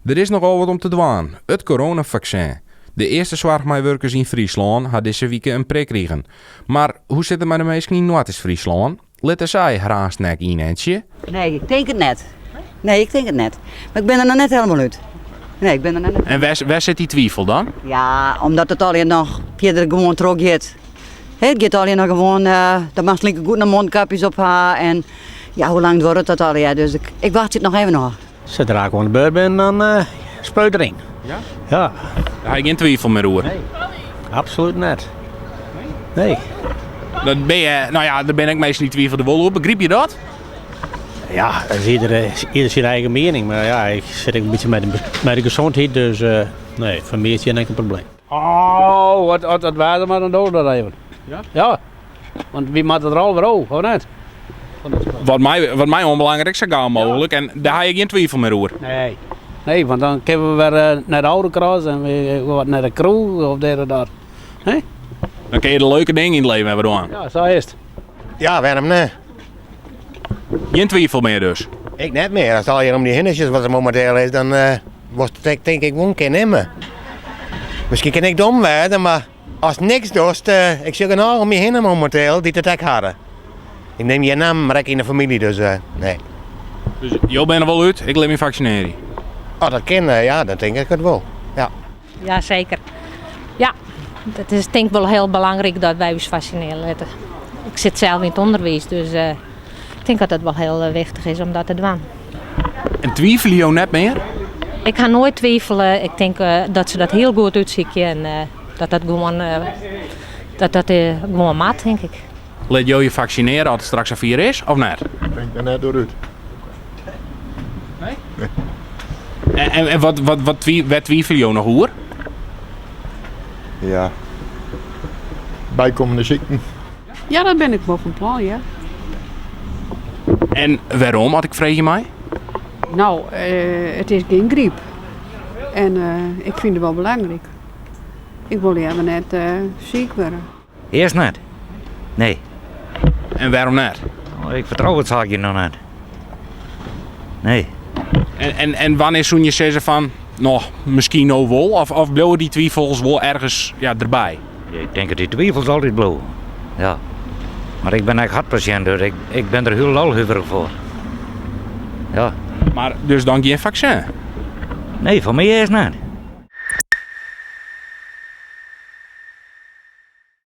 Der is nochal wat om te dwaan, it coronafaksin. De earste soarchmeiwurkers yn Fryslân ha dizze wike in prik krigen. Mar hoe sit it mei de minsken yn Noardeast-Fryslân? Litte sy har aanst ek ynentsje? Nee, ik tink it net. Nee, ik tink it net. Mar ik bin der noch net helemaal út. Nee, ik bin der noch net. En wêr sit dy twifel dan? Ja, omdat it allegear noch fierder gewoan trochgiet. It giet allegear noch gewoan, dan moatst likegoed noch mondkapjes op ha en ja, hoe lang duorret dat allegear? Dus ik, ik wachtsje it noch even ôf. Sadra ik oan de beurt bin, dan uh, spuit deryn. Ja? Ja. Dêr ha je gjin twifel mear oer? Nee, absolút net. Nee. Dat bin je, no ja, der binne ek minsken dy't twivelje der wol oer. Begryp je dat? Ja, dat is ieder, ieder syn eigen miening. Mar ja, ik sit ek in bytsje mei de gezondheid, dus uh, nee, foar my is it gjin inkel probleem. Oh, wat, wat, wat waarde maar dan doe dat even. Ja? Ja, want wy moatte der al wer ôf, of net? Wat my oanbelanget ek sa gau mooglik en dêr ha je gjin twifel mear oer. Nee. Nee, want dan kinne we wer eh, nei de autocross en we wat nei de kroech of dit of dat. Hè? Dan kinne je de leuke dingen yn it leven wer dwaan. Ja, sa is it. Ja, wêrom net? Gjin twifel mear dus? Ik net mear. As it allegear om dy hinne wat der mominteel is, dan uh, wolst it tink ik wol in kear nimme. Miskien kin ik dom wêze, mar ast niks dochst, uh, ik sjoch genôch om my hinne mominteel dy't it ek hawwe. Ik nim gjin nammen, mar ek yn de famylje, dus uh, nee. Dus jo binne wol út, ik lit my faksinearje? Oh, dat kin, ja, dan tink ik it wol. Ja. Ja, seker. Ja, dat is tink ik wol hiel belangryk dat wy ús faksinearje litte. Ik sit sels yn it ûnderwiis, dus uh, ik tink dat it wol hiel wichtich is om dat te dwaan. En twivelje jo net mear? Ik ha noait twivele. Ik tink uh, dat se dat hiel goed útsykje en uh, dat dat gewoan, dat dat gewoan moat, tink ik. Lit jo je faksinearje as it straks safier is, of net? Ben ik der net oer út. Nee? Nee. En, en wat, wat, wat, wêr twivelje jo noch oer? Ja. Bykommende sykten. Ja, dat bin ik wol fan plan, ja. En wêrom, as ik freegje mei? No, uh, it is gjin gryp. En uh, ik fyn it wol belangryk. Ik wol leaver net uh, siik wurde. Earst net. Nee. En wêrom net? Ik fertrou it saakje noch net. Nee. En, en, en wannear soene je sizze fan, no, miskien no wol? Of, of bliuwe dy twifels wol ergens ja, derby? Ik tink dat dy twifels altyd bliuwe. Ja. Mar ik bin ek hertpasjint, dus ik, ik bin der hielendal huverich foar. Ja. Mar dus dan gjin faksin? Nee, foar my earst net.